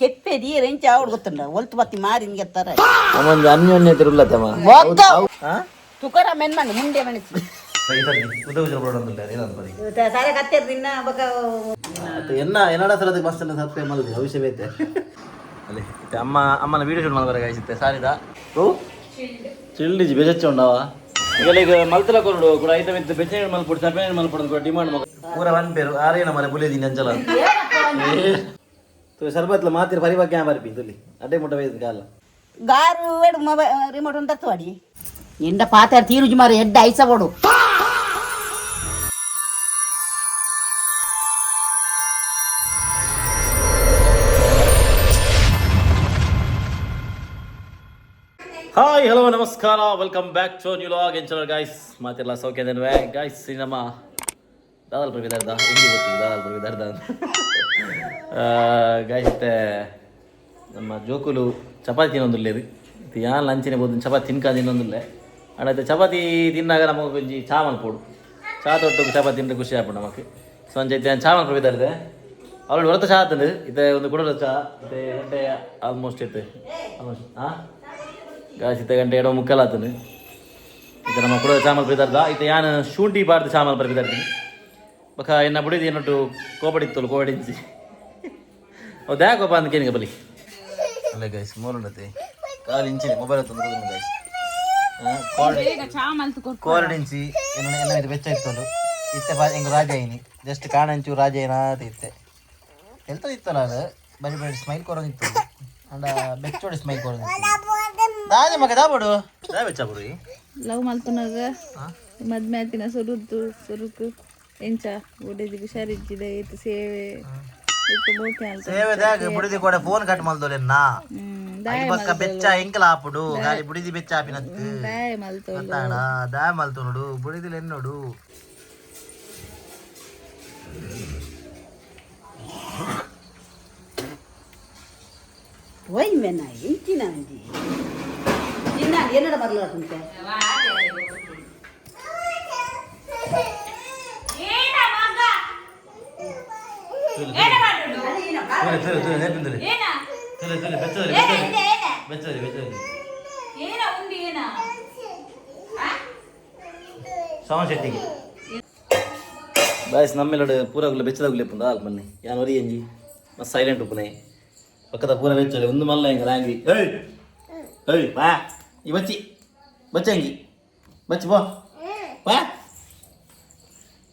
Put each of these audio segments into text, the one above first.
ಕೆಪ್ಪೆ ದೀರ ಎಂಚ ಆವಡ್ ಗೊತ್ತುಂಡ ಒಲ್ತು ಬತ್ತಿ ಮಾರಿ ನಿಂಗೆತ್ತಾರೆ. ನಮ್ಮೊಂದು ಅನ್ಯೋನ್ಯತೆ ಉಲ್ಲತ್ತಮ್ಮ. ತುಕರ ಮೆನ್ಮನ್ ಮುಂಡೆ ಮನಸ್ಸಿ. ಸಾರೆ ಕತ್ತೆರ್ ದಿನ ಬಕ. ಎನ್ನ ಎನ್ನಡ ಸಲದ ಮಸ್ತ್ ಸಬ್ಸ್ಕ್ರೈಬ್ ಮಾಡಿದ್ವಿ ಭವಿಷ್ಯ ಬೇತೆ ಅಲ್ಲಿ. ಇತ್ತೆ ಅಮ್ಮ ಅಮ್ಮನ ವೀಡಿಯೋ ಶೂಟ್ ಮಾಡ್ಬಾರ ಗಾಯ್ಸಿತ್ತೆ ಸಾರಿದ ಓ ಚಿಲ್ಡಿಜಿ ಬೆಜಚ್ಚ ಉಂಡವ. ಈಗ ಈಗ ಮಲ್ತಲ ಕೊರಡು ಕೂಡ ಐತ ಮಿತ್ತು ಬೆಚ್ಚ ಮಲ್ಪೊಡು ಸಪ್ಪೆ ಮಲ್ಪೊಡು ಕೂಡ ಡಿಮಾಂಡ್ ಮಗ ಪೂರ ಒನ್ ಪೇರು ಆರೇನ ಮರೆ ಬುಲೇದಿನ ಅಂಚಲ ಶರ್ಬತ್ಲ ಮಾತಿರ ಪರಿಬಗ್ಗೆ ಬರ್ಪಿ ತುಲಿ ಅಡ್ಡೆ ಮುಟ್ಟ ಬೈದ ಕಾಲ. ಗಾರು ವೇಡು ಮೊಬೈಲ್ ರಿಮೋಟ್ ಒಂದು ತತ್ತುವಾಡಿ ಎಂಡ ಪಾತ್ರ ತೀರುಜು ಮಾರ ಎಡ್ಡ ಐಸ ಬೋಡು. ಹಾಯ್, ಹಲೋ, ನಮಸ್ಕಾರ, welcome back to new vlog ಎಂಚಲ guys, ಮಾತಿಲ್ಲ ಸೌಖ್ಯದನ್ವೆ ಗೈಸ್. ನಮ್ಮ ದಾದಲ್ ಪ್ರವಿದಾರ್ದ ಹಿಂಗೆ ಗೊತ್ತಿಲ್ಲ ದಾದಲ್ ಪ್ರವಿದಾರ್ದ ಗೈಸ್. ಇತ್ತೆ ನಮ್ಮ ಜೋಕುಲು ಚಪಾತಿ ತಿನ್ನೊಂದುಲ್ಲೇರು. ಇತ್ತೆ ಯಾನ್ ಲಂಚಿನ ಬೋದು ಚಪಾತಿ ತಿನ್ಕ ತಿನ್ನೊಂದುಲ್ಲೆ. ಅಂಡ ಇತ್ತೆ ಚಪಾತಿ ತಿನ್ನಾಗ ನಮಗೆ ಒಂಜಿ ಚಾ ಮಲ್ಪೋಡು. ಚಾ ತೊಟ್ಟು ಚಪಾತಿ ತಿಂದ್ರೆ ಖುಷಿ ಆಪುಂಡು ನಮಕ್. ಸೊ ಅಂಚ ಇತ್ತೆ ಚಾ ಮಲ್ಪು ಅವಳು ಹೊರತ ಚಾ ಆತಂದು. ಇತ್ತೆ ಒಂದು ಕುಡಲ ಚಾ. ಇತ್ತೆ ಗಂಟೆ ಆಲ್ಮೋಸ್ಟ್ ಇತ್ತೆ ಆಲ್ಮೋಸ್ಟ್ ಹಾಂ ಗಾಯ್ಸ್, ಇತ್ತೆ ಗಂಟೆ 2:45 ಆತಂದು. ಇತ್ತೆ ನಮ್ಮ ಕುಡ ಚಾಮಲ್ ಪ್ರವಿದಾರ್ದ. ಇತ್ತೆ ಯಾನ್ ಶುಂಠಿ ಬಾರ್ದು ಚಾಮಲ್ ಪ್ರವಿದಾರ್ತೀನಿ. ಬಕ ಎನ್ನ ಬುಡಿದು ಏನೊಟ್ಟು ಕೋಪಡಿತ್ತಲು ಕೋಪಡಿಂಚಿ ಓ ದ್ಯಾ ಕೋಪ ಅಂತ ಕೇನಿಗ ಬಲಿ ಅಲ್ಲ ಗೈಸ್. ಮೋರುಂಡತೆ ಕಾಲು ಇಂಚಿನ ಮೊಬೈಲ್ ತಂದು ಗೈಸ್. ಕೋರಡಿಂಚಿ ಎನ್ನ ಎನ್ನ ಇದು ಬೆಚ್ಚ ಇತ್ತೊಂಡು. ಇತ್ತೆ ಬಾ ಎಂಗ್ ರಾಜ ಐನಿ ಜಸ್ಟ್ ಕಾಣಂಚು ರಾಜ ಏನಾದ ಇತ್ತೆ ಎಲ್ತ ಇತ್ತಲ್ಲ ಅದು ಬರಿ ಬರಿ ಸ್ಮೈಲ್ ಕೊರೋದಿತ್ತು. ಅಂಡ ಬೆಚ್ಚೋಡಿ ಸ್ಮೈಲ್ ಕೊರೋದಿತ್ತು. ದಾದೆ ಮಗ ದಾಬಡು ದಾ ಬೆಚ್ಚ ಬುಡಿ. ಲವ್ ಮಲ್ಪುನಗ ಮದ್ಮೆ ಆತಿನ ಸುರುತು ಸುರುಕು ಎಂಚ ಬುಡೆದಿಗ್ ಹುಷಾರಿಜ್ಜಿದ ಏತ್ ಸೇವೆ ಇತ್ತು ಬೋಕೆ ಅಲ್ಪ. ಸೇವೆದಾಗ ಬುಡಿದಿ ಕೂಡ ಫೋನ್ ಕಟ್ ಮಲ್ದೊಲೆನ್ನ. ದಾಯ. ಬಕ್ಕ ಬೆಚ್ಚ ಎಂಕಲ ಆಪುಡು ಗಾಲಿ ಬುಡಿದಿ ಬೆಚ್ಚ ಆಪಿನತ್ತು. ದಾಯ ಮಲ್ತೋಲು. ಗೊತ್ತಾಣ ದಾ ಮಲ್ತೊನುಡು ಬುಡಿದಿಲ್ ಎನ್ನೋಡು. ಓಯ್ ಮೆನ್ನ ಎಂಚಿನ ಅಂಜಿ ಚಿನ್ನ ಏನಡ ಬರ್ಲ ಕುಂತೆ. ತುಲೆ ತುಲೆ ತುಲೆ ನೇಪಿಂದುಲೆ ತುಲೆ ತುಲೆ ಬೆಚ್ಚದಲಿ ಬೆಚ್ಚದಲಿ ಬೆಚ್ಚದಲಿ. ಶ್ರವಣ್ ಶೆಟ್ಟಿಗೆ ಬಾಯ್ಸ್ ನಮ್ಮೆಲ್ಲಡು ಪೂರ ಬೆಚ್ಚದಾಗುಲೆ ಪುಂದ ಅಲ್ಪ ಬನ್ನಿ ಯಾನ್ ಒರಿ ಎಂಜಿ ಮಸ್ತ್ ಸೈಲೆಂಟ್ ಉಪ್ಪುನೆ ಪಕ್ಕದ ಪೂರ ಬೆಚ್ಚಲೆ ಒಂದು ಮಲ್ಲ ಎಂಗ ಲ್ಯಾಂಗ್ವಿ. ಏಯ್ ಏಯ್ ಬಾ ಈ ಬಚ್ಚಿ ಬಚ್ಚಂಗಿ ಬಚ್ಚಿ ಬಾ ಬಾ.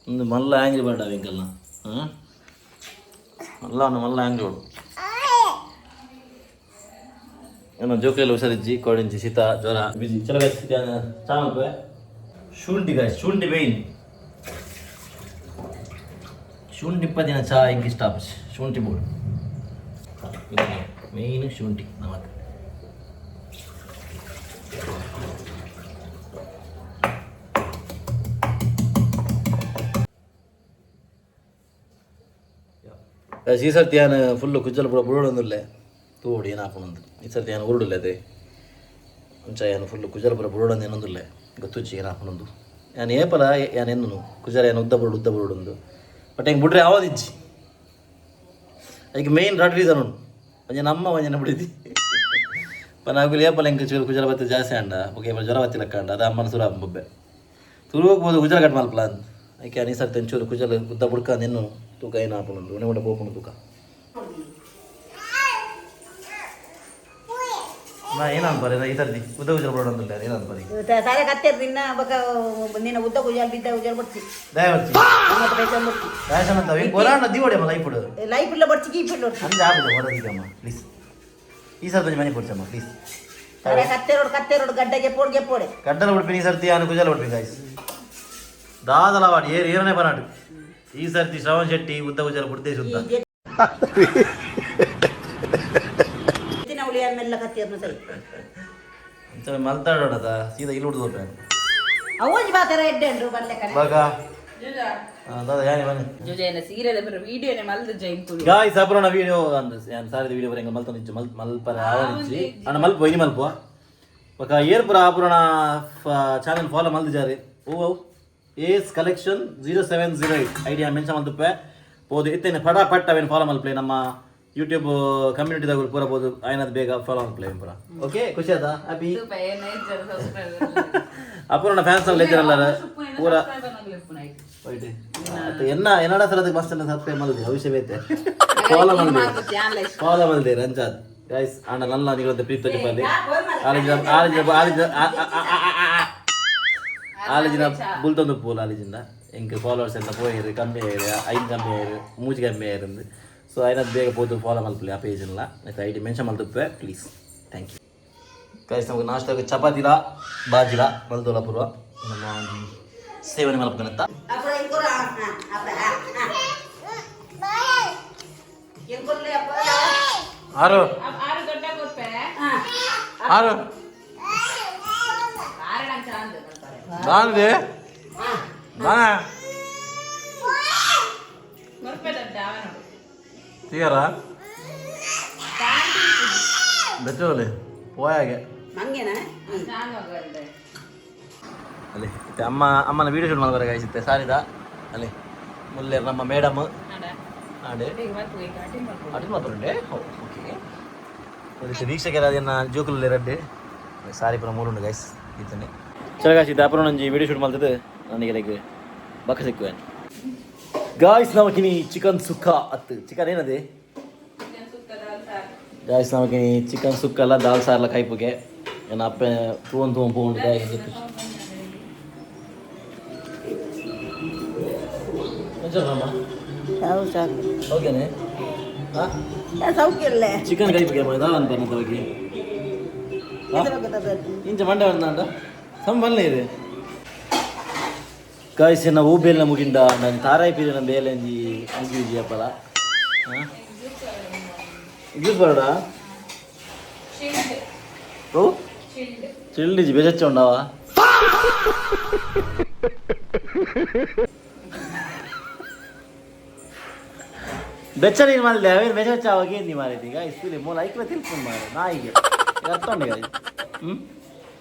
ಒಂದು ಮಲ್ಲ ಆಂಗ್ರಿ ಬೇಡ ಎಂಕಲ್ನ. ಹಾಂ ಮಲ್ಲ ಒಂದು ಮಲ್ಲ ಆಂಗ್ರಿ ಓಡು. ಏನೋ ಜೋಕೆಲ್ಲ ಹುಷಾರಿಜ್ಜಿ ಕೋಡಿಂಚಿ ಶೀತ ಜ್ವರ ಬಿಜಿ. ಚಲೋ ಗೈಸ್, ಚಾ ಮಲ್ಪುವೆ. ಶುಂಠಿ ಗಾಯ್ಸ್, ಶುಂಠಿ ಮೇಯ್ನ್. ಶುಂಠಿ ಇಪ್ಪತ್ತಿನ ಚಾ ಇಂಕ್ ಇಷ್ಟ ಆಪುಜಿ. ಶುಂಠಿ ಬೋಡು ಮೇಯ್ನ್ ಶುಂಠಿ ನಮಕ್. ಈ ಸರ್ತಿ ಯಾನ್ ಫುಲ್ಲು ಕುಜ್ಜಲ್ ಪೂರ ಬುಡೊಂದುಲ್ಲೆ. ತೂಡು ಏನಾಪುಂಡು. ಈ ಸರ್ತಿ ಯಾನ್ ಉರುಡುಲ್ಲೆ ಅದೇ ಅಂಚ ಯಾನ್ ಫುಲ್ಲು ಕುಜಲ್ ಪೂರ ಬುಡೊಂದು ಏನೊಂದುಲ್ಲೆ. ಗೊತ್ತುಜ್ಜಿ ಏನಾಪುಂಡು. ಯಾನ್ ಏಪಲ ಯಾನ್ ಎನ್ನುನು ಕುಜಲ ಯಾನ್ ಉದ್ದ ಬುರುಡು ಉದ್ದ ಬುರುಡುಂದು. ಬಟ್ ಹೆಂಗೆ ಬುಡ್ರೆ ಆವದಿಜ್ಜಿ. ಅದಕ್ಕೆ ಮೇಯ್ನ್ ರಡ್ ರೀಸನ್ ಉಂಡು. ಒಂಜಿ ನಮ್ಮ ಒಂಜನ ಬಿಡಿದಿ ಪನ ಅಗುಲು ಏಪಲ ಎಂಕ್ ಚೂರು ಕುಜಲ ಬತ್ತಿ ಜಾಸ್ತಿ ಅಂಡ ಓಕೆ ಏಪಲ ಜ್ವರ ಬತ್ತಿ ಲೆಕ್ಕ ಅಂಡ ಅದು ಅಮ್ಮನ ಸುರ ಬೊಬ್ಬೆ ತುರು ಹೋಗ್ಬೋದು ಕುಜಲ ಕಟ್ ಮಲ್ಪಲ ಅಂದ್. ಐಕೆ ಯಾನ್ ಈ ಸರ್ತಿ ಒಂಚೂರು ಕುಜಲ ಉದ್ದ ಬುಡ್ಕ ನಿನ್ನು ತೂಕ ಏನಾಪುಂಡು ಉಣೆ ಉಂಡೆ ಪೋಪುಂಡು ತೂಕ. ನಾ ಏನಂತ ಬರೀ ಈ ಸರ್ತಿ ಉದ್ದ ಕುಜಲ ಬರೋಣ ಏನಂತ ಬರೀ. ಸಾರೆ ಕತ್ತೆರ್ ದಿನ ಬಕ ನಿನ್ನ ಉದ್ದ ಗುಜಾಲ್ ಬಿದ್ದ ಗುಜಾಲ್ ಬಡ್ಸಿ. ದಯವರ್ಚಿ. ಮತ್ತೆ ಪೈಸೆ ಬಡ್ಸಿ. ಫ್ಯಾಷನ್ ಅಂತ ಕೊರಾಣ ದಿವಡೆ ಮಲ್ಲ ಇಪ್ಪಡು. ಲೈಫ್ ಇಲ್ಲ ಬಡ್ಸಿ ಕೀಪ್ ಇಲ್ಲ ಬಡ್ಸಿ. ಅಂಜ ಆಪುಜ ಹೊರದಿಗಮ್ಮ ಪ್ಲೀಸ್. ಈ ಸರ್ತಿ ಒಂಜಿ ಮನೆ ಕೊಡ್ಸಮ್ಮ ಪ್ಲೀಸ್. ಸಾರೆ ಕತ್ತೆರೋಡು ಕತ್ತೆರೋಡು ಗಡ್ಡ ಗೆಪ್ಪೋಡು ಗೆಪ್ಪೋಡೆ. ಗಡ್ಡಲ ಉಡುಪಿನ ಈ ಸರ್ತಿ ಯಾನು ಕುಜಲ ಉಡುಪಿ ಗಾಯ್ಸ್. ದಾದಲ ವಾಡಿ ಏರ್ ಏರನೇ ಬನಾಡು. ಈ ಸರ್ತಿ ಶ್ರವಣ್ ಶೆಟ್ಟಿ ಉದ್ದ ಕುಜಲ ಬುಡ್ದೆ ಶುದ್ಧ. ಎತ್ತಿನ ಹುಳಿ ಮೆಲ್ಲ ಕತ್ತಿರ್ನು ಸರಿ. ಅಂಚನೆ ಮಲ್ತಾಡೋಡದ ಸೀದಾ ಇಲ್ಲಿ ಉಡ್ದು ಹೋಗ್ಬೇಕು. ಅವೊಂಜಿ ಬಾತರ ಎಡ್ಡೆ ಉಂಡು ಬಲ್ಲೆ ಕಡೆ. ಬಾಗ ದಾದಾ ಯಾನಿ ಬನ್ನಿ. ಜುಜೈನ ಸೀರೆದ ಪೂರ ವೀಡಿಯೋನೆ ಮಲ್ದು ಜೈಂಕುಲು. ಗಾಯ್ಸ್, ಅಪರೋಣ ವೀಡಿಯೋ ಅಂದ್ ಯಾನ್ ಸಾರಿದ ವೀಡಿಯೋ ಬರಂಗ ಮಲ್ತೊಂದಿಜ್ಜಿ ಮಲ್ ಮಲ್ಪರ ಆವನಿಜ್ಜಿ ಅಣ್ಣ ಮಲ್ಪ ಇನಿ ಮಲ್ಪುವ. ಬೊಕ ಏರ್ಪುರ ಆಪುರಣ ಚಾನಲ್ ಫಾಲೋ ಮಲ್ದಿಜಾರಿ ಓ ಓ ಏಸ್ ಕಲೆಕ್ಷನ್ 0708 ಐಡಿಯಾ ಮೆನ್ಷನ್ ಮಲ್ತುಪ್ಪೆ ಪೋದು ಇತ್ತೇನೆ ಫಟ ಪಟ್ ಅವೇನು ಫಾಲೋ ಮಲ್ಪಲೆ ನಮ್ಮ. ಯೂಟ್ಯೂಬ್ ಕಮ್ಯುನಿಟಿ ದಾಗ ಪೂರ ಬೋದು ಆಯ್ನದ ಬೇಗ ಫಾಲೋ ಅನ್ಪ್ಲೇ ಪೂರ. ಓಕೆ, ಖುಷಿ ಆತಾ? ಹ್ಯಾಪಿ? ಅಪೂರ್ಣ ಫ್ಯಾನ್ಸ್ ಲೆಜರ್ ಪೂರ ಎನ್ನ ಎನ್ನಡ ಸರ್ ಅದಕ್ಕೆ ಮಸ್ತ್ ಸಬ್ಸ್ಕ್ರೈಬ್ ಮಲ್ದಿ ಭವಿಷ್ಯ ಬೇತೆ ಫಾಲೋ ಮಲ್ದಿ, ಫಾಲೋ ಮಲ್ದಿ ರಂಜಾದ್ ಗೈಸ್. ಅಣ್ಣ ನನ್ನ ನಿಗಳಂತ ಪ್ರೀತಿ ತೋಜಿಪಲ್ಲಿ ಆಲಿಜಿನ ಆಲಿಜಿನ ಆಲಿಜಿನ ಆಲಿಜಿನ ಬುಲ್ತೊಂದು ಪೂಲ್ ಆಲಿಜಿನ ಎಂಕ್ ಫಾಲೋವರ್ಸ್ ಎಲ್ಲ ಪೋಯಿರು ಕಮ್ಮಿ ಆಯಿರು, ಐದು ಕಮ್ಮಿ ಆಯಿರು, ಮೂಜಿ ಕಮ್ಮಿ ಆಯಿರಂದು. ಸೊ ಐನದ್ ಬೇಗ ಪೋದು ಫಾಲೋ ಮಲ್ಪಲಿ ಆ ಪೇಜ್ಲ. ಮತ್ತೆ ಐಡಿ ಮೆನ್ಷನ್ ಮಲ್ತುಪ್ಪೆ ಪ್ಲೀಸ್. Thank you guys. ನಮಗೆ ನಾಷ್ಟಕ್ಕೆ ಚಪಾತಿಲ ಬಾಜಿಲ ಮಲ್ದೋಲ ಪೂರ್ವ ನಮ್ಮ ಒಂಜಿ ಸೇವನೆ ಮಲ್ಪಕನತ್ತ. ಆರು ಆರು ದಾನದೆ ದಾನ ತೀರ ಬೆಚ್ಚೋಲೆ ಪೋಯಾಗೆ. ಮಂಗೆನಾ? ಅಲ್ಲಿ ಮತ್ತೆ ಅಮ್ಮ ಅಮ್ಮನ ವೀಡಿಯೋ ಶೂಟ್ ಮಾಡ್ಬಾರ ಗಾಯ್ಸಿತ್ತೆ ಸಾರಿದ. ಅಲ್ಲಿ ಮುಲ್ಲೆ ನಮ್ಮ ಮೇಡಮ್ ಆಡೆ ಅಟೆಂಡ್ ಮಾತಾಡುಂಡೆ. ಓಕೆ, ವೀಕ್ಷಕರ ಅದನ್ನ ಜೋಕುಲು ರಡ್ಡೆ ಸಾರಿ ಪುರ ಮೂರುಂಡು ಗೈಸ್ ಇತ್ತನೆ. ಚಲ ಗಾಯ್ಸ್, ಇದು ಅಪರ ಒಂಜಿ ವೀಡಿಯೋ ಶೂಟ್ ಮಾಡ್ತದೆ ನನಗೆ ಲೈಕ್ ಬಕ್ಕ ಸಿಕ್ಕುವೆ ಗಾಯ್ಸ್. ನಮಕಿನಿ ಚಿಕನ್ ಸುಕ್ಕ ಅತ್ತು ಚಿಕನ್ ಏನದೆ ಗಾಯ್ಸ್. ನಮಕಿನಿ ಚಿಕನ್ ಸುಕ್ಕ ಅಲ್ಲ ದಾಲ್ ಸಾರ್ಲ ಕೈಪುಗೆ ಏನ ಅಪ್ಪೆ ತೂವನ್ ತೂವನ್ ಪೋಂಡು ಗಾಯ್ಸ್. ಓಕೆನೆ? ಸೌಖ್ಯ ಇಲ್ಲ. ಚಿಕನ್ ಕೈಪುಗೆ ದಾಲ್ ಅನ್ಪರ್ನ ತವಕಿ ಇಂಚ ಮಂಡೆ ಬಂದಾಂಡ ಸಮ ಬಲ್ಲೆ ಇದೆ ಗಾಯ್ಸ್. ಎನ್ನ ಹೂ ಬೇಲಿನ ಮುಗಿಂದ ನಾನು ತಾರಾಯಿ ಪೀರಿನ ಬೇಲೆ ಒಂಜಿ ಮುಗಿಯುಜಿ ಅಪ್ಪಲ ಜ್ಯೂಸ್ ಬರಡ. ಓ ಚಿಲ್ಡಿಜಿ ಬೆಜಚ್ಚ ಉಂಡವ ಬೆಚ್ಚ ನೀನು ಮಾಡಿದೆ ಅವೇನು ಬೆಚ್ಚ ಅವಾಗ ಏನು ನೀವು ಮಾಡಿದ್ದು ಈಗ ಇಸ್ತಿಲಿ ಮೂಲ ಐಕ್ಲ ತಿಳ್ಕೊಂಡು ಮಾರೆ ನಾಯಿಗೆ ಅರ್ಥ ಉಂಟು ಈಗ. ಹ್ಞೂ,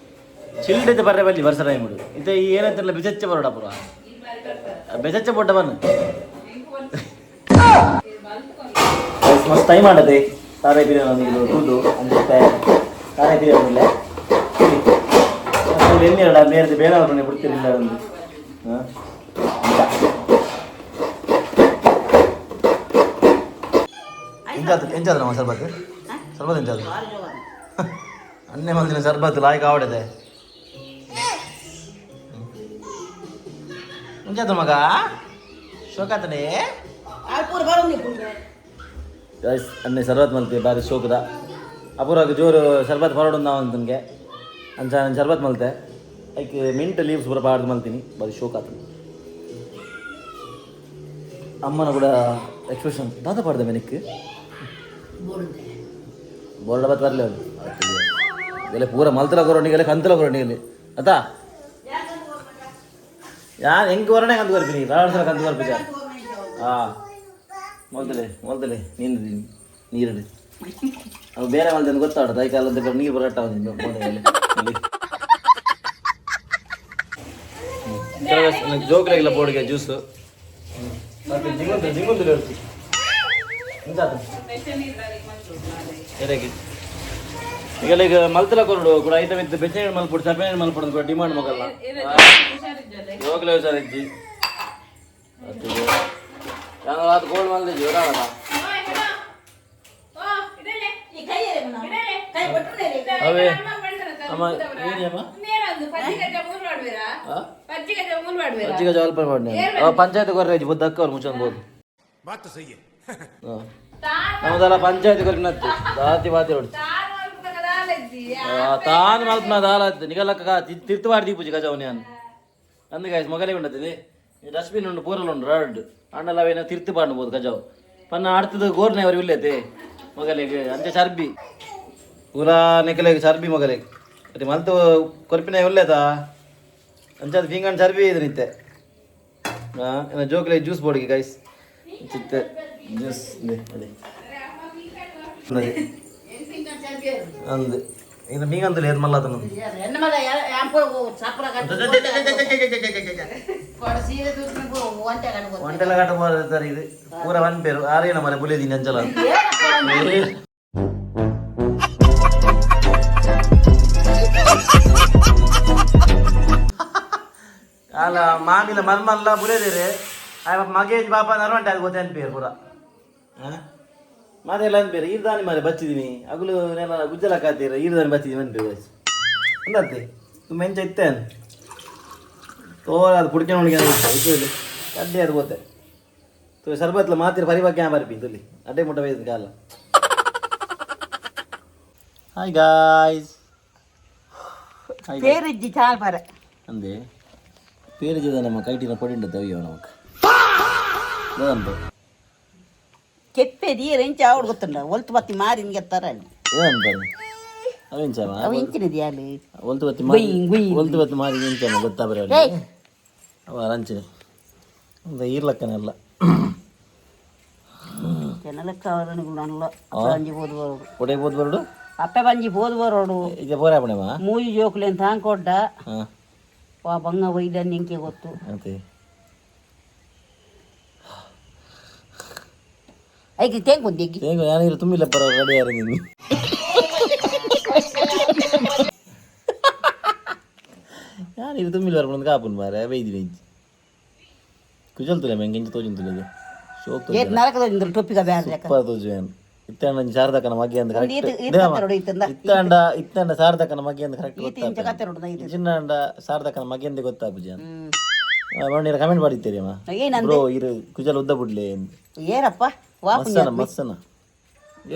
ಚಿಲ್ಡಿದ್ದು ಬರ್ರೆ ಬಲ್ಲಿ ವರ್ಷ ಟೈಮ್ ಇತ್ತೆ ಈ ಏನಂತಿರಲ್ಲ ಬೆಚಚ್ಚ ಬರೋಡ ಪುರ ಬೆಚಚ್ಚ ಪೊಟ್ಟ ಬನ್ನು ಮಸ್ತ್ ಟೈಮ್ ಮಾಡದೆ ತಾರೈ ಬಿರಿಯಾನಿ ತೂದು ಅಂಚೆ ತಾರೈ ಬಿರಿಯಾನಿ ಎಲ್ಲಿ ಮೇರೆದು ಬೇರೆ ಅವ್ರನ್ನೇ ಬಿಡ್ತಿರಲಿಲ್ಲ ಒಂದು. ಹಾಂ, ಎಂಚಾದ ಎಂಚಾದ ನಮ್ಮ ಸರ್ಬತ್ ಸರ್ಬತ್ ಎಂಚಾದ ಅನ್ನೆ ಮಲ್ದಿನ ಸರ್ಬತ್ ಲಾಯ್ಕ್ ಆವಡದೆ ಎಂಚಾದ ಮಗ ಶೋಕಾತನೆ. ಗೈಸ್, ಅನ್ನೆ ಸರ್ಬತ್ ಮಲ್ತೆ ಬಾರಿ ಶೋಕದ ಅಪೂರಾಗ ಜೋರು ಸರ್ಬತ್ ಹೊರಡು ನಾವು ಅಂತನ್ಗೆ ಅಂಚ ನಾನು ಸರ್ಬತ್ ಮಲ್ತೆ ಐಕ್ ಮಿಂಟ್ ಲೀವ್ಸ್ ಪೂರ ಪಾಡ್ದು ಮಲ್ತೀನಿ ಬಾರಿ ಶೋಕ ಆತನ. ಅಮ್ಮನ ಕೂಡ ಎಕ್ಸ್ಪ್ರೆಷನ್ ದಾದ ಪಾಡ್ದೆ ಮೆನಿಕ್ ಬೋರ್ಡ ಬತ್ ಬರಲಿ ಅವನು ಇವೆಲ್ಲ ಪೂರ ಮಲ್ತಲ ಕೊರಣಿಗೆಲ್ಲ ಕಂತಲ ಕೊರಣಿಗೆಲ್ಲ ಅತಾ ಯಾನ್ ಹೆಂಗೆ ಹೊರಣೆ ಕಂತು ಬರ್ತೀನಿ ರಾಡ್ ಸಲ ಕಂತು ಬರ್ಪಿಜ. ಹಾಂ, ಮೊದಲೇ ಮೊದಲೇ ನೀನು ನೀರು ಅವು ಬೇರೆ ಮಲ್ದನ್ನು ಗೊತ್ತಾಡ ದೈಕಾಲ ಅಂತ ನೀರು ಬರಟ್ಟ ಜೋಕ್ಲೆಗಿಲ್ಲ ಬೋರ್ಡ್ಗೆ ಜ್ಯೂಸು ಜಿಂಗುಂದು ಜಿಂಗುಂದು ಎರೆಗೆ ಈಗ ಈಗ ಮಲ್ತಲ ಕೊರಡು ಕೂಡ ಐಟಮ್ ಇತ್ತು. ಬೆಚ್ಚ ಮಲ್ಪೊಡು ಚಪ್ಪೆ ಮಲ್ಪೊಡು ಕೂಡ ಡಿಮಾಂಡ್ ಮಗಲ್ಲ ಜೋಕ್ಲೆ ಹುಷಾರಿಜ್ಜಿ ಆತು ಗೋಲ್ಡ್ ಮಲ್ದಿಜ್ಜಿ ಜೋರಾಗಲ್ಲ. ಅವೇ ಅಮ್ಮ ಏನಿಯಮ್ಮ ಪಜ್ಜಿಗ ಜವಾಲ್ಪ ಮಾಡಿ ಪಂಚಾಯತ್ ಕೊರ್ರೆ ಬುದ್ಧ ಅಕ್ಕ ಅವ್ರು ಮುಚ್ಚೊಂದು ಬೋದು. बात तो सही है. ನಮ್ಮದಲ್ಲ ಪಂಚಾಯತ್ ಕೊರ್ಪಿನತ್ತು ದಾತಿ ಬಾತಿ ಹೊಡ್ತು ತಾನು ಮಲ್ಪನ ದಾಲ ನಿಗಲಕ್ಕ ತಿರ್ತು ಮಾಡಿ ದೀಪುಜಿ ಗಜವನಿ ಅನ್ ಅಂದ್ ಗಾಯ್ಸ್. ಮೊಗಲೇ ಉಂಡತ್ತದೆ ಡಸ್ಟ್ಬಿನ್ ಉಂಡು ಪೂರಲ್ ಉಂಡು ರಡ್ ಅಂಡಲ ಅವೇನ ತಿರ್ತು ಪಾಡ್ಬೋದು ಗಜಾವ್ ಪನ್ನ ಆಡ್ತದ ಗೋರ್ನೆ ಅವರು ಇಲ್ಲೈತೆ ಮೊಗಲಿಗೆ ಅಂಚೆ ಚರ್ಬಿ ಪೂರಾ ನೆಕಲೆಗ್ ಚರ್ಬಿ ಮೊಗಲಿಗೆ ಮತ್ತೆ ಮಲ್ತು ಕೊರ್ಪಿನ ಉಲ್ಲೇತಾ ಅಂಚೆ ಅದು ಫಿಂಗನ್ ಚರ್ಬಿ ಇದು ನಿತ್ತೆ. ಹಾಂ, ಜೋಕ್ಲೆ ಜ್ಯೂಸ್ ಬೋರ್ಡ್ಗೆ ಗೈಸ್ ಚಿತ್ತೆ ಜ್ಯೂಸ್ ಇದೆ ಅದೇ ಅಂದು ಇದು ಮೀಗಂತಲ್ಲ ಏದ್ ಮಲ್ಲ ಅದನ್ನು. ಒಂಟೆಲ್ಲ ಗಂಟ ಸರ್ ಇದು ಪೂರ ಒನ್ ಪೇರು ಆರೇನ ಮರೆ ಬುಲೇದಿನಿ ಅಂಚಲ. ಅಲ್ಲ ಮಾಮಿಲ ಮನ್ಮಲ್ಲ ಬುಲೇದಿರಿ ಆಯ್ ಮಗೇಜ್ ಬಾಪ ನರವಂಟೆ ಅದು ಗೊತ್ತೇ ಅನ್ಪೇರು ಪೂರ ಮಾತೆಲ್ಲ ಅನ್ಪೇರು ಈರ್ದಾನಿ ಮಾರೆ ಬಚ್ಚಿದೀನಿ ಅಗುಲು ನೆಲ ಗುಜ್ಜಲ ಕಾತೀರ ಈರ್ದಾನಿ ಬಚ್ಚಿದೀನಿ ಅನ್ಪೇರು ಬಸ್ ಅಂದತ್ತೆ ತುಂಬ ಎಂಚ ಇತ್ತೇನು ತೋರ ಅದು ಪುಡಿಕೆ ನೋಡಿಗೆ ಇದು ಅಡ್ಡೆ ಅದು ಗೊತ್ತೆ ತು ಸರ್ಬತ್ಲ ಮಾತಿರ ಪರಿಬಾಕೆ ಬರ್ಪಿ ತುಲಿ ಅಡ್ಡೆ ಮುಟ್ಟ ಬೈದ ಕಾಲ. Hi guys. ಪೇರಿಜ್ಜಿ ಚಾಲ್ ಪರ. ಅಂದೆ ಪೇರು ನಮ್ಮ ಕೈಟಿನ ಪೊಡಿ ತವಿಯೋ ನಮಕ್ ಅದಂತ. ಕೆಪ್ಪೆ ದೀರ ಎಂಚ ಆವಡ್ ಗೊತ್ತುಂಡ ಒಲ್ತು ಬತ್ತಿ ಮಾರಿ ನಿಂಗೆ ತರ. ಏನಂತಾರೆ ಅವೆಂಚ? ಅವು ಇಂಚಿನ ದಿಯಾಲು. ಒಲ್ತು ಬತ್ತಿ ಮಾರಿ. ಗುಯ್, ಗುಯ್. ಒಲ್ತು ಬತ್ತಿ ಮಾರಿ ಎಂಚಮ್ಮ ಗೊತ್ತಾ ಬರ. ಏಯ್. ಅವ ರಂಚಿನ ಒಂದು ಈರ್ಲಕ್ಕನೆಲ್ಲ. ಜನಲಕ್ಕ ಅವರನ್ನು ಅಪ್ಪ ಬಂಜಿ ಬೋದು ಬರೋಡು. ಒಡೆ ಬೋದು ಬರಡು. ಅಪ್ಪೆ ಬಂಜಿ ಬೋದು ಬರೋಡು. ಇದು ಬೋರಾಪಣೆಮ್ಮ. ಮೂಜಿ ಜೋಕುಲೆನ್ ತಾಂಕೊಡ್ಡ. ಹಾಂ. ವಾ ಬಂಗ ಒಯ್ದ ನಿಂಕೆ ಗೊತ್ತು. ಅಂತೆ. ಐಕೆ ತೇಂಕೊಂದು ಎಗ್ಗಿ. ಹೇಗೆ ಯಾರು ತುಂಬಿಲ್ಲ ಪರ ರೆಡಿ ಯಾರು ನೀನು ಯಾರು ಇದು ತುಂಬಿಲ್ಲ ಬರ್ಕೊಂಡು ಕಾಪುನ್ ಮಾರೆ ಬೈದಿ ಬೈಜಿ ಕುಜಲ್ ತುಲೆ ಮೆಂಗೆ ತೋಜಿನ ತುಲೆ ಶೋಕ್. ಏತ್ ನರಕದ ಟೊಪ್ಪಿಗ ಬ್ಯಾರ. ಸೂಪರ್ ತೋಜುವೇನು ಇತ್ತಾಂಡ ಶಾರದಕ್ಕನ ಮಗ್ಗೆ ಅಂತ ಒಂದು ಈತ ಕರೆಕ್ಟ್. ಈತ ಕತ್ತೆರಡು ಈತಂದ. ಇತ್ತಾಂಡ ಇತ್ತಾಂಡ ಶಾರದಕ್ಕನ ಮಗ್ಗೆ ಅಂತ ಕರೆಕ್ಟ್. ಈತ ಇಂಚ ಕತ್ತೆರಡು ಈತ. ಚಿನ್ನಾಂಡ ಶಾರದಕ್ಕನ ಮಗ್ಗೆ ಅಂತ ಗೊತ್ತಾಪುಜಿ ಅಂತ. ಹ್ಮ್. ನೀರು ಕಮೆಂಟ್ ಮಾಡಿತ್ತೀರಿ ಅಮ್ಮ. ಏನಂದೆ? ಬ್ರೋ ಇರು ಕುಜಲ್ ಉದ್ದ ಬಿಡ್ಲಿ ಅಂತ. ಏನಪ್ಪ ವಾ. ಮಸ್ಸನ ಮಸ್ಸನ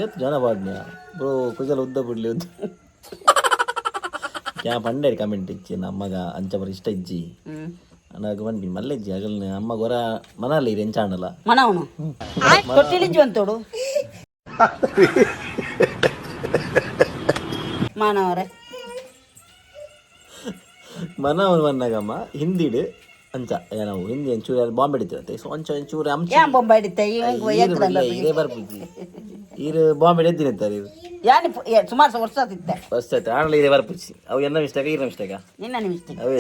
ಏತ್ ಜನ ಪಾಡ್ನ್ಯ ಬ್ರೋ ಕುಜಲ್ ಉದ್ದ ಬಿಡ್ಲಿ ಉದ್ದ ಕ್ಯಾ ಪಂಡೇರಿ ಕಮೆಂಟ್ ಇಚ್ಚಿ ನಮ್ಮಗ ಅಂಚ ಬರ ಇಷ್ಟ ಇಜ್ಜಿ. ಹ್ಮ್. ಅನಾಗ ಬಂದ್ಬಿ ಮಲ್ಲೆಜ್ಜಿ ಅಗಲ್ನ ಅಮ್ಮ ಗೊರ ಮನಾಲಿ ಇರು ಎಂಚಾಂಡಲ. ಮನವನು ತೊಟ್ಟಿಲಿಜ್ಜು ಅಂತೋಡು ಮಾನವರೇ. ಮನ ಮನ್ನಾಗಮ್ಮ ಹಿಂದಿಡು ಅಂಚ ಏನವು ಹಿಂದಿ ಒಂಚೂರು ಅಲ್ಲಿ ಬಾಂಬೆ ಹಿಡಿತಿರತ್ತೆ ಸೊ ಅಂಚ ಒಂಚೂರು ಅಂಚ. ಏನ್ ಬೊಂಬೆ ಹಿಡಿತೆ? ಈರು ಬಿಡ್ಲೆ, ಇದೇ ಬರ್ಪುಜಿ ಈರು ಬಾಂಬೆ ಎದ್ದಿನ ಇರು. ಯಾನಿ ಸುಮಾರು ವರ್ಷ ತಿತ್ತೆ. ಫಸ್ಟ್ ಆಯ್ತು ಆಣಲ ಇದೇ ಬರ್ಪುಜಿ ಅವು ಎನ್ನ ಮಿಸ್ಟೇಕ ಈರ ಮಿಸ್ಟೇಕ. ನಿನ್ನ ಮಿಸ್ಟೇಕ್. ಅವೇ.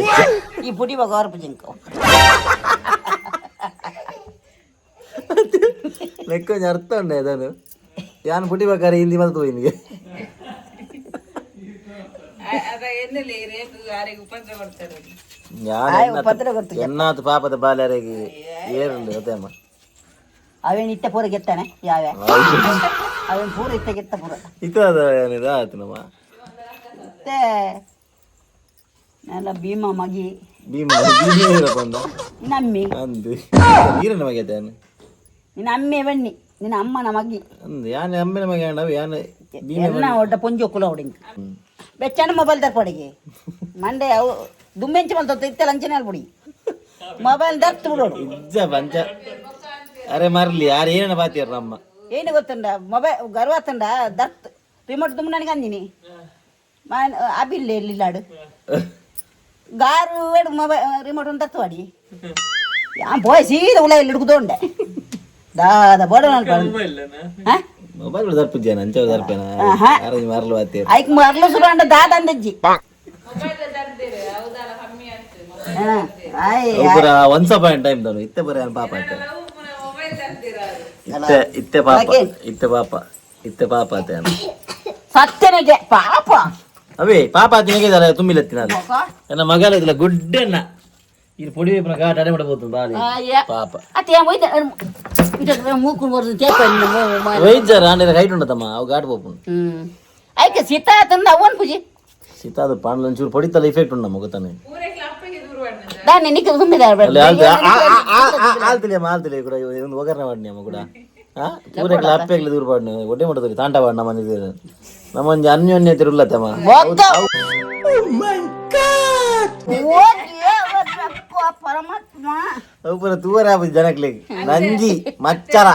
ಈ ಪುಡಿ ಬಾಗ ಅವರ ಜಿಂಕ. ಲೆಕ್ಕ ಒಂಜಿ ಅರ್ಥ ಉಂಡೆ ಅದನ್ನು ಯಾನ್ ಪುಟಿ ಬೇಕಾರೆ ಹಿಂದಿ ಮಲ್ತು ನಿನಗೆ. ಆಯ್ ಉಪದ್ರ ಗೊತ್ತು. ಎನ್ನಾತು ಪಾಪದ ಬಾಲ್ಯರಿಗೆ ಏರುಂಡು ಗೊತ್ತೇಮ್ಮ. ಅವೇನು ಇತ್ತ ಪೂರ ಗೆತ್ತಾನೆ ಯಾವ ಅವೇನು ಪೂರ ಇತ್ತ ಗೆತ್ತ ಪೂರ. ಇತ್ತು ಅದ ಏನಿದ ಆಯ್ತು ನಮ್ಮ. ಮತ್ತೆ ನೆಲ್ಲ ಭೀಮ ಮಗಿ. ಭೀಮ ಭೀಮ ಬಂದ. ನಿನ್ನ ಅಮ್ಮಿ. ಅಂದು ನೀರನ್ನ ಮಗಿ ಆಯ್ತಾನೆ. ನಿನ್ನ ಅಮ್ಮೆ ಬನ್ನಿ ನಿನ್ನ ಅಮ್ಮನ ಮಗಿ. ಅಂದು ಯಾನೆ ಅಮ್ಮನ ಮಗಿ ಅಂಡವು ಯಾನೆ ಭೀಮ. ಎಲ್ಲ ಒಡ್ಡ ಪೊಂಜಿ ಒಕ್ಕುಲ ಹುಡುಗಿ ಬೆಚ್ಚನ ಮೊಬೈಲ್ ತರ್ಪಡಿಗೆ ಮಂಡೆ ಅವು ದುಮ್ಮೆಂಚಿ ಬಂತ ಇತ್ತ ಲಂಚನ ಪುಡಿ ಮೊಬೈಲ್ ದರ್ತು ಬಿಡೋಡು. ಇಜ್ಜ ಪಂಚ ಅರೆ ಮರ್ಲಿ ಯಾರು ಏನೇನ ಬಾತಿಯರ್ ನಮ್ಮ. ಏನು ಗೊತ್ತುಂಡ ಮೊಬೈಲ್ ಗರ್ವ ತಂಡ ದರ್ತ್ ರಿಮೋಟ್ ದುಮ್ ನನಗೆ ಅಂದಿನಿ ಮಾನ್ ಅಬಿಲ್ಲ ಎಲ್ಲಿಲ್ಲಾಡು ಗಾರು ಎಡು ಮೊಬೈಲ್ ರಿಮೋಟ್ ಒಂದು ದರ್ತು ಅಡಿ ಯಾ ಬೋಯ್ ಸೀದಾ ಉಲ ಇಲ್ಲಿ ಹಿಡ್ಕುದೋಂಡೆ ದಾದ ಬೋಡ. ಹಾಂ. ಮೊಬೈಲ್ ದರ್ಪುಜ್ಜಾನ ಅಂಚ ದರ್ಪೇನ. ಆಹಾ. ಯಾರು ಮರ್ಲು ಬಾತಿಯರ್. ಐಕ್ ಮರ್ಲು ಸುರು ಅಂಡ ದಾದ ಅಂದಜ್ಜಿ ಆಯ್. ಪೂರ once upon time ತಾನು ಇತ್ತೆ ಬರ ಪಾಪ ಆತ ಇತ್ತೆ ಇತ್ತೆ ಪಾಪ ಇತ್ತೆ ಪಾಪ ಇತ್ತೆ ಪಾಪ ಆತ. ಸತ್ಯನಿಗೆ ಪಾಪ. ಅವೇ ಪಾಪ ಆತಿನಗೆ ತುಂಬಿಲತ್ತಿ ನಾನು ನನ್ನ ಮಗಲ ಇದಿಲ್ಲ ಗುಡ್ಡೆನ್ನ ಇದು ಪೊಡಿ ವೇಪನ ಘಾಟ್ ಅಡೆ ಮಾಡಬಹುದು ಬಾಲಿ. ಅಯ್ಯ. ಪಾಪ. ಅತ್ತೆ ಒಯ್ದ ಮೂಕು ಬರ್ತದೆ ತೇಪ. ವೈದ್ಯರ ಆಂಡಿನ ಹೈಟ್ ಉಂಟತಮ್ಮ ಅವು ಘಾಟ್ ಪೋಪುಂಡು. ಹ್ಮ್ ಐಕೆ ಸೀತಾ ತಂದ ಅವನ್ ಪೂಜೆ. ಸೀತಾದ ಪಾಂಡ್ಲ ಒಂಚೂರು ಪೊಡಿತಲ್ಲ ಇಫೆಕ್ಟ್ ಉಂಟು ನಮ್ಮ ಗೊತ್ತಾನೆ. ದಾನೆ ನಿಕ್ಕ ತುಂಬಿದ. ಅಲ್ಲಿ ಆಲ್ತಿಲೆ ಆಲ್ತಿಲೆ ಕೂಡ ಒಂದು ಒಗ್ಗರಣೆ ಮಾಡಿ ಅಮ್ಮ ಕೂಡ ಪೂರಕ್ಲ ಅಪ್ಪೆಗ್ಲ ದೂರ ಪಾಡ್ನು ಒಡ್ಡೆ ಮಟ್ಟದಲ್ಲಿ ತಾಂಟ ಪಾಡ್ ನಮ್ಮ ನಮ್ಮ ಒಂಜಿ ಅನ್ಯೋನ್ಯತೆ ಉಲ್ಲತ್ತಮ್ಮ. ಪರಮಾತ್ಮ. ಅವು ಪೂರ ತೂವರ ಆಪುಜಿ ಜನಕ್ಲೆಗ್ ನಂಜಿ ಮಚ್ಚರ.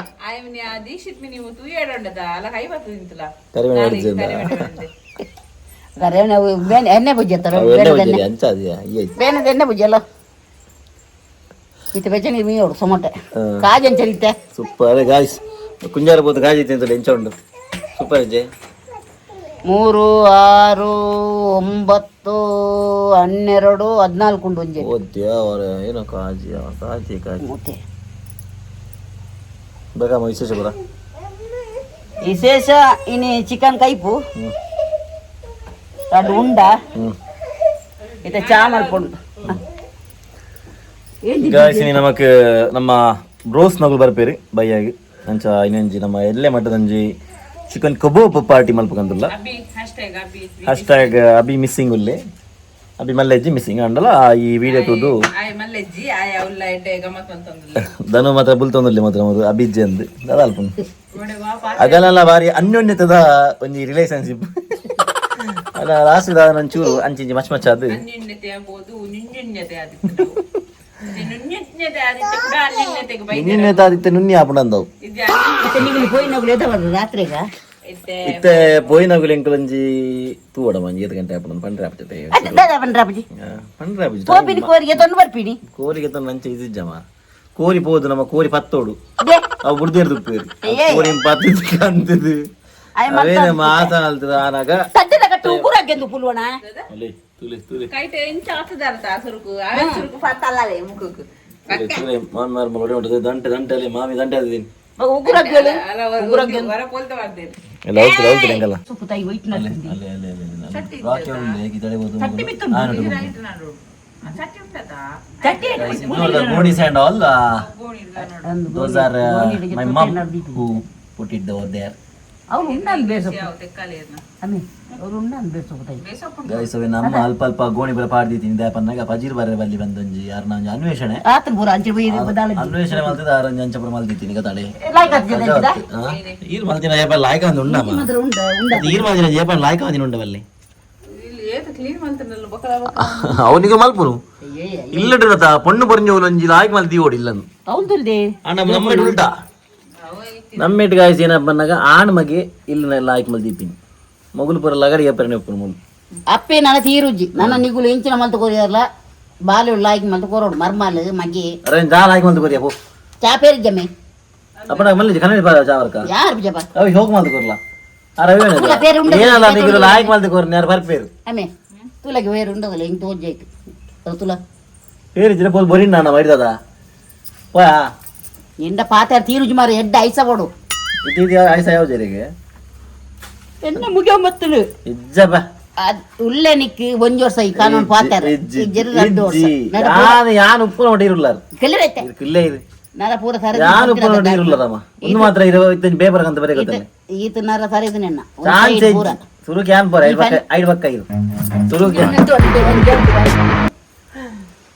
ಕರಿಮೆ ಹೊಡ್ಜಿಂದ. ಕರೆ ಎಣ್ಣೆ ಪೂಜೆ ತರ. ಅವು ಎಣ್ಣೆ ಬಜ್ಜಿ ಅಂಚ ಅದು ಈ ಬೇನದ ಎಣ್ಣೆ ಪೂಜೆ ಅಲ್ಲ ಇತ್ತೆ ಬೆಚ್ಚ ನೀರು ಮೀಯೋಡು ಸೊಮಟೆ ಕಾಜನ್ ಚರಿತೆ. ಸೂಪರ್ ಗಾಯ್ಸ್ ಕುಂಜಾರ ಬೋದು ಗಾಜಿ ತಿಂತಲ್ಲ ಎಂಚ ಉಂಡು ಸೂಪರ್ ಅಜ್ಜೆ. 3, 6, 9, 12, 14 ಉಂಡು ಒಂಜಿ. ಓದ್ಯ ಏನೋ ಕಾಜಿ ಕಾಜಿ ಕಾಜಿ. ಮತ್ತೆ. ಬೇಕಾ ವಿಶೇಷ ಪೂರ? ವಿಶೇಷ ಇನಿ ಚಿಕನ್ ಕೈಪು ರಡ್ಡು ಉಂಡ. ಇತ್ತೆ ಚಾ ಮಲ್ಪೊಂಡು. ಗಾಯ್ಸ್, ಇನಿ ನಮಕ್ ನಮ್ಮ ಬ್ರೋಸ್ ನಗಲು ಬರ್ಪೇರಿ ಬೈಯಾಗಿ. ಅಂಚ ಇನ್ನೊಂಜಿ ನಮ್ಮ ಎಲ್ಲೆ ಮಟ್ಟದಂಜಿ ಚಿಕನ್ ಕಬಾಬ್ ಪಾರ್ಟಿ ಮಲ್ಪಕಂದುಲ್ಲ. ಹ್ಯಾಶ್ ಟ್ಯಾಗ್ ಅಭಿ ಮಿಸ್ಸಿಂಗ್ ಉಲ್ಲೆ, ಅಭಿ ಮಲ್ಲೆಜ್ಜಿ ಮಿಸ್ಸಿಂಗ್ ಅಂಡಲ ಈ ವಿಡಿಯೋ ತೂದು ಧನು ಮಾತ್ರ ಬುಲ್ತೊಂದುಲ್ಲೆ ಮಾತ್ರ ಮೊದಲು ಅಭಿಜ್ಜಿ ಅಂದ್ ದಾದ ಅಲ್ಪುನು. ಅಗಲೆಲ್ಲ ಬಾರಿ ಅನ್ಯೋನ್ಯತದ ಒಂಜಿ ರಿಲೇಶನ್ಶಿಪ್ ಅಲ್ಲ. ಲಾಸ್ಟ್ ದಾದ ಒಂಚೂರು ಅಂಚಿಂಚಿ ಮಚ್ ಮಚ್ ಅದು. ನುನ್ಯತೆ ಆದಿತ್ತೆ ನುನ್ನಿ ಆಪುಂಡಂದವು. ಇತ್ತೆ ನಿಗುಲು ಪೋಯಿನಗುಲು ಎದ ಬರು ರಾತ್ರಿಗ? ಇತ್ತೆ ಪೋಯಿನಗುಲು ಎಂಕುಲೊಂಜಿ ತೂವಡ ಒಂಜಿ ಏತ್ ಗಂಟೆ ಆಪುಂಡು ಪಂಡ್ರೆ ಆಪುಜತೆ. ದಾದ ಪಂಡ್ರೆ ಆಪುಜಿ? ಪಂಡ್ರೆ ಆಪುಜಿ. ಪೋಪಿನಿ ಕೋರಿಗೆ ತೊಂದು ಬರ್ಪಿನಿ. ಕೋರಿಗೆ ತಂದು ಅಂಚೆ ಇದಿಜ್ಜಮ್ಮ. ಕೋರಿ ಪೋದು ನಮ್ಮ ಕೋರಿ ಪತ್ತೋಡು. They. ಅವು ಬುಡ್ದೇರ್ ತುಪ್ಪೇರು. ಕೋರಿ ಪತ್ತದು ಕಂತದು. ಆಯ್. ಅವೇ ನಮ್ಮ ಆಸನ ಅಲ್ತದ ಆನಾಗ. ಸದ್ಯದ ಕಟ್ಟು ಉಗುರಾಗೆಂದು ಪುಲ್ವಣ. ಅಲೆ ತುಲೆ ತುಲೆ ತುಲೆ ತುಲೆ ಮಾಮಿ ಮಾರ್ ಮಗ ಉಂಟು ದಂಟೆ ದಂಟೆ ಅಲ್ಲಿ ಮಾಮಿ ದಂಟೆ ಅದಿದ್ದೀನಿ. ಉಗುರಾಗ್ಯಳು ಉಗುರಾಗ್ಯಳು. ಎಲ್ಲ ಹೋಗ್ತದೆ ಹೋಗ್ತದೆ ಹಂಗಲ್ಲ. ಸುಪ್ಪು ತಾಯಿ ಹೋಯ್ತು. ಅಲ್ಲೇ ಅಲ್ಲೇ ಅಲ್ಲೇ ಅಲ್ಲೇ ರಾಕಿ ಅವ್ರು ಹೇಗೆ ತಡೆ ಹೋದು. ಚಟ್ಟಿ. ಗೋಣಿಸ್ and all, those are my mom who put it over there. ಅವ್ರು ಉಣ್ಣಾನ್ ಬೇಸಪ್ಪು ಅಮ್ಮಿ, ಅವ್ರು ಉಣ್ಣಾನ್ ಬೇಸಪ್ಪು ತಾಯಿ. ಗೈಸ್, ಅವೆ ನಮ್ಮ ಅಲ್ಪ ಅಲ್ಪ ಗೋಣಿ ಬರ ಪಾಡ್ದಿದ್ದೀನಿ ದಾಪನ್ನಾಗ ಪಜೀರ್ ಬರ ಬಲ್ಲಿ ಬಂದೊಂಜಿ ಯಾರನ್ನ ಒಂಜಿ ಅನ್ವೇಷಣೆ. ಆತನ ಪೂರ ಅಂಚೆ ಬೈದು ಬದಾಳ. ಅನ್ವೇಷಣೆ ಮಲ್ತದ ಆರಂಜಿ ಅಂಚಪುರ ಮಲ್ದಿದ್ದೀನಿ ಗೊತ್ತಾಳೆ. ಲಾಯ್ಕ್ ಆತ್ಜದ. ಈರ್ ಮಲ್ತಿನ ಏಪ ಲಾಯ್ಕ ಒಂದು ಉಂಡಮ್ಮ. ಮಾತ್ರ ಉಂಡ ಉಂಡ. ಈರ್ ಮಲ್ತಿನ ಏಪ ಲಾಯ್ಕ ಒಂದಿನ ಉಂಡ ಬಲ್ಲಿ ಅವನಿಗೆ ಮಲ್ಪುನು ಇಲ್ಲಡಿರತ ಪೊಣ್ಣು ಪೊರಿಂಜ ಒಂಜಿ ಲಾಯ್ಕ್ ಮಲ್ತಿ ಓಡಿ ಇಲ್ಲನು. ಹೌದುಲ್ದೆ. ಅಣ್ಣ ನಮ್ಮೆಟ್ ಉಲ್ಟಾ ನಮ್ಮೆಟ್. ಗಾಯ್ಸ್, ಏನಪ್ಪ ಅನ್ನಾಗ ಆಣ್ ಮಗೆ ಇಲ್ಲ ಲಾಯ್ಕ್ ಮಲ್ದಿದ್ದೀನಿ ಮಗುಲು ಪೂರ ಲಗಡಿ ಎಪ್ಪರನೆ ಉಪ್ಪುನು ಮುಲು. ಅಪ್ಪೆ ನನ್ನ ತೀರುಜ್ಜಿ ನನ್ನ ನಿಗುಲು ಎಂಚಿನ ಮಲ್ತು ಕೊರಿಯರ್ಲ ಬಾಲು ಲಾಯ್ಕ್ ಮಲ್ತು ಕೊರೋಡು ಮರ್ಮಾಲು ಮಗಿ. ಅರೆ ಜಾ ಲಾಯ್ಕ್ ಮಲ್ತು ಕೊರಿಯ ಪೋ. ಚಾಪೇರಿ ಜಮ್ಮೆ. ಅಪ್ಪನ ಮಲ್ಲಿ ಕನ್ನಡ ಪಾದ ಚಾವರ್ಕ. ಯಾರು ಬಿಜಪ್ಪ? ಅవి ಹೋಗ್ ಮಲ್ತು ಕೊರ್ಲ ಅರೆ. ತುಲ ಪೇರು ಉಂಡದು. ಏನಲ್ಲ ನಿಗುಲು ಲಾಯ್ಕ್ ಮಲ್ತು ಕೊರ್ನಿ ಯಾರು ಬರ್ಪೇರು. ಅಮ್ಮೆ ತುಲಗೆ వేరు ఉండదు ఇంక తోజైತು ತುಲ. పేరు ಇದ್ರೆ ಪೋಲ್ ಬೊರಿನ್ ನಾನ ಮೈದದ ಹೋಯಾ. ನಿಂಡ ಪಾತ ತೀರುಜಿ ಮಾರು ಎಡ್ಡ ಐಸ ಕೊಡು. ಇದು ಐಸ ಯಾವ ಜರಿಗೆ? ಎನ್ನ ಮುಗಿಯೋ ಮತ್ತಲು. ಇಜ್ಜಪ್ಪ. ಉಲ್ಲೆ ನಿಕ್ ಒಂಜಿ ವರ್ಷ ಈ ಕಾನೂನು ಪಾತಾರ ಇಜ್ಜೆರ್ 2 ವರ್ಷ. ಯಾನ್ ಯಾನ್ ಉಪ್ಪುನ ಒಟ್ಟು ಇರುಲ್ಲಾರ. ಕೆಲ್ಲರೈತೆ. ಇಲ್ಲೇ ಇದು. ನರ ಪೂರ ಸರ. ಯಾನ್ ಉಪ್ಪುನ ಒಟ್ಟು ಇರುಲ್ಲದಮ್ಮ, ಒಂದು ಮಾತ್ರ 25 ಪೇಪರ್ ಅಂತ ಬರೀ ಗೊತ್ತಲ್ಲ. ಈತ ನರ ಸರ ಇದು ನಿನ್ನ ಚಾನ್ಸ್. ಪೂರ. ಸುರುಕ್ ಯಾನ್ ಪೋರ ಐಡ್ ಪಕ್ಕ ಐಡ್ ಪಕ್ಕ ಇದು ಸುರುಕ್.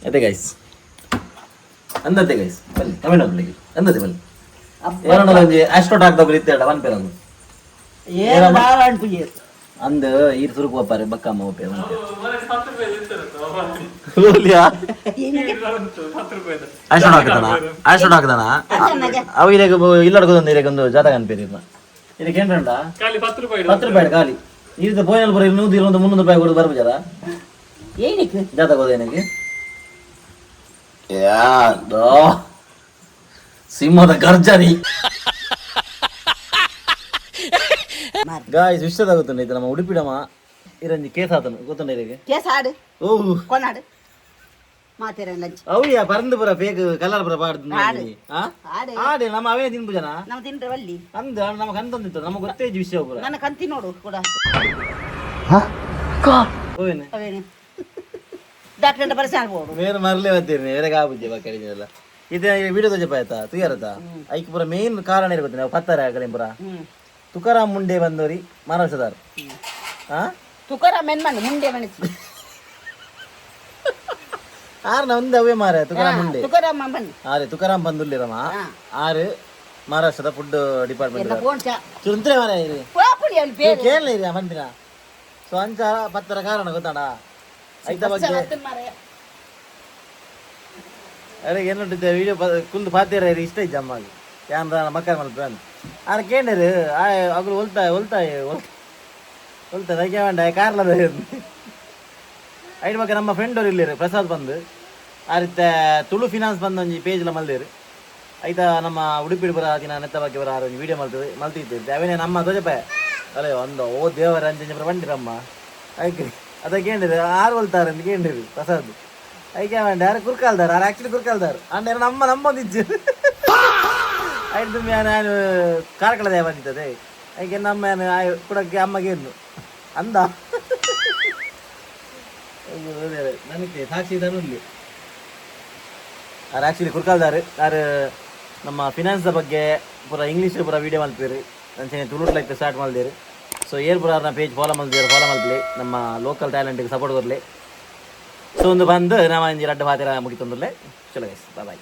ಅದೇ ಗೈಸ್, ಅಂದತೆ ಗೈಸ್ ಬಲ್ಲಿ ಕಮೆಂಟ್ ಹಾಕ್ಲಿಕ್ಕೆ ಅಂದತೆ ಬಲ್ಲಿ ಏನೋ ಒಂಜಿ ಆಸ್ಟ್ರೋಟ್ ಹಾಕ್ದೊಬ್ರು ಇತ್ತೇಡ ಒನ್ ಪೇರ್ ಅದು. ಏನು ದಾಳ ಅನ್ಪುಜಿ. ಅಂದ್ ಈರ್ ಸುರುಕ್ ಹೋಪಾರೆ ಬಕ್ಕಮ್ಮ ಹೋಪೆ. ಹೋಲಿಯಾ ಆಸ್ಟ್ರೋಟ್ ಹಾಕ್ತಾನ ಆಸ್ಟ್ರೋಟ್ ಹಾಕ್ತಾನ ಅವು ಇರೇಗ ಇಲ್ಲಡ್ಕೋದೊಂದು ಇರೇಗ ಒಂದು ಜಾತಕ ಅನ್ಪೇರಿ ಇದಕ್ಕೆ ಏನ್ರಂಡ ಖಾಲಿ 10 ರೂಪಾಯಿ. 10 ರೂಪಾಯಿ ಖಾಲಿ ಇದು ಪೋಯಲ್ ಬರ 100 200 300 ರೂಪಾಯಿ ಕೊಡೋದು ಬರ್ಬಜಾರ. ಏನಕ್ಕೆ? ಜಾತಕ ಹೋದ ಏನಕ್ಕೆ ಸಿಂಹದ ಗರ್ಜನಿ. ಗಾಯ್ಸ್, ವಿಶ್ವದ ಗೊತ್ತುಂಡ ಇದು ನಮ್ಮ ಉಡುಪಿಡಮ ಇರಂಜಿ ಕೇಸ್ ಆತನು ಗೊತ್ತುಂಡ ಇದಕ್ಕೆ. ಕೇಸ್ ಆಡು. ಓ. ಕೊನಾಡು ಮಾತೇರ ಲಂಚ್. ಅವಿಯ ಪರಂದು ಪುರ ಫೇಕ್ ಕಲರ್ ಪುರ ಪಾಡ್ದು. ಆಡು. ಆಡು. ಆಡೆ ನಮ್ಮ ಅವೇ ತಿನ್ಪು ಜನ. ನಾವು ತಿಂದ್ರೆ ಬಲ್ಲಿ. ಅಂದ ನಮ್ಮ ಕಂತಂದಿತ್ತು ನಮಗೆ ಗೊತ್ತೇ ಇಜ್ಜಿ ವಿಷಯ ಪುರ. ನನ್ನ ಕಂತಿ ನೋಡು ಕೂಡ. ಹೋಯ್ನೆ. ಅವೇನು ಡಾಕ್ಟರ್ ಪರಿಸರ ಆಗ್ಬೋದು. ಬೇರೆ ಮರಲೇ ಬರ್ತೀರಿ ಬೇರೆ ಕಾಬುಜ್ಜಿ ಬಕ್ಕಡಿದೆಲ್ಲ ಇದು ವಿಡಿಯೋ ತೋಜಪ್ಪ ಆಯ್ತಾ ತುಯರತ ಐಕ್ ಪೂರ ಮೇನ್ ಕಾರಣ ಇರ್ಬೇಕು ನಾವು ಪತ್ತಾರೆ ಆಗಲಿ ಪೂರ. ತುಕಾರಾಮ್ ಮುಂಡೆ ಬಂದೋರಿ ಮಹಾರಾಷ್ಟ್ರದಾರ್ ಹಾ. ತುಕಾರಾಮ್ ಎನ್ಮನ್ ಮುಂಡೆ ಮನಸ್ಸು. ಆರ್ನ ಒಂದು ಅವೇ ಮಾರೆ ತುಕಾರಾಮ್ ಮುಂಡೆ. ತುಕಾರಾಮ್ ಬನ್ನಿ. ಆರೆ ತುಕಾರಾಮ್ ಬಂದುಲ್ಲಿರಮ್ಮ. ಆರು ಮಹಾರಾಷ್ಟ್ರದ ಫುಡ್ ಡಿಪಾರ್ಟ್ಮೆಂಟ್. ಎಲ್ಲ ಫೋನ್ ಚಾ. ಚುಂತ್ರೆ ಮಾರೆ ಇರಿ. ಪಾಪುಡಿ ಅಲ್ಲಿ ಬೇರೆ. ಕೇಳಲಿ ಇರಿ ಬಂದಿನ ಸೊ ಅಂಚ ಪತ್ತರ ಕಾರಣ ಗೊತ್ತಾಡ ಐತ ಬಗ್ಗೆ. ಮಾರೆ. ಅರೆ ಏನುಂಟು ವಿಡಿಯೋ ಕುಂದು ಪಾತೇರ ಇಷ್ಟ ಇಜ್ಜ ಅಮ್ಮಗೆ ಯಾನ್ ಮಕ್ಕಳ ಮಲ್ಪ ಅಂದ್ ಆರ್ ಕೇಂಡರು ಅಗುಲು ಒಲ್ತಾ ಒಲ್ತಾ ಒಲ್ತಾ ಅದಕ್ಕೆ വേണ്ട ಕಾರ್ಲದ ಐಡ್ ಬಗ್ಗೆ ನಮ್ಮ ಫ್ರೆಂಡ್ ಅವರು ಇಲ್ಲಿರು ಪ್ರಸಾದ್ ಬಂದು ಆ ರೀತಿ ತುಳು ಫಿನಾನ್ಸ್ ಬಂದು ಒಂಜಿ ಪೇಜ್ಲ ಮಲ್ದೇರು ಐತ ನಮ್ಮ ಉಡುಪಿ ಬರ ದಿನ ನೆತ್ತ ಬಗ್ಗೆ ಬರ ಒಂಜಿ ವಿಡಿಯೋ ಮಲ್ತದೆ ಮಲ್ತಿದ್ದೆ ಅವನೇ ನಮ್ಮ ದೋಜಪ್ಪ. ಅಲೆ ಒಂದು ಓ ದೇವರ ಅಂಚೆ ಬಂಡಿರಮ್ಮ ಐಕ್ ಅದ ಕೇಂಡಿರು ಆರು ಹೊಲ್ತಾರೆ ಅಂತ ಕೇಂಡಿರು ಪ್ರಸಾದ್. ಐಕೆ ಮಂಡೆ ಯಾರು ಕುರ್ಕಾಲ್ದಾರ ಆರು, ಆಕ್ಚುಲಿ ಕುರ್ಕಾಲ್ದಾರ ಅಂಡ ನಮ್ಮ ನಂಬೊಂದಿಜ್ಜು. ಐದು ನಾನು ಕಾರ್ಕಳದ ಬಂದಿದ್ದದೆ. ಐಕೆ ನಮ್ಮ ಕುಡಕ್ಕೆ ಅಮ್ಮಗೆ ಇನ್ನು ಅಂದ ನನಗೆ ಸಾಕ್ಷಿ ಇಲ್ಲಿ. ಆರು ಆ್ಯಕ್ಚುಲಿ ಕುರ್ಕಾಲ್ದಾರ್ ಆರು. ನಮ್ಮ ಫಿನಾನ್ಸ್ದ ಬಗ್ಗೆ ಪೂರ ಇಂಗ್ಲೀಷ್ ಪೂರ ವೀಡಿಯೋ ಮಲ್ಪೇರು, ಅಂಚನೆ ತುಳುಟ್ ಲೈಕ್ ಸ್ಟಾರ್ಟ್ ಮಲ್ದೇರು. ಸೊ ಏರ್ ಪೂರ ಪೇಜ್ ಫಾಲೋ ಮಲ್ದೇರು, ಫಾಲೋ ಮಲ್ಪಲಿ, ನಮ್ಮ ಲೋಕಲ್ ಟ್ಯಾಲೆಂಟ್ಗೆ ಸಪೋರ್ಟ್ ಕೊರಲಿ. ಸೊ ಒಂದು ಬಂದು ನಮ್ಮ ಒಂಜಿ ರಡ್ಡು ಪಾತೆರ ಮುಗಿತೊಂದುಲ್ಲೆ. ಚಲೋ ಗೈಸ್, ಬಾಯ್.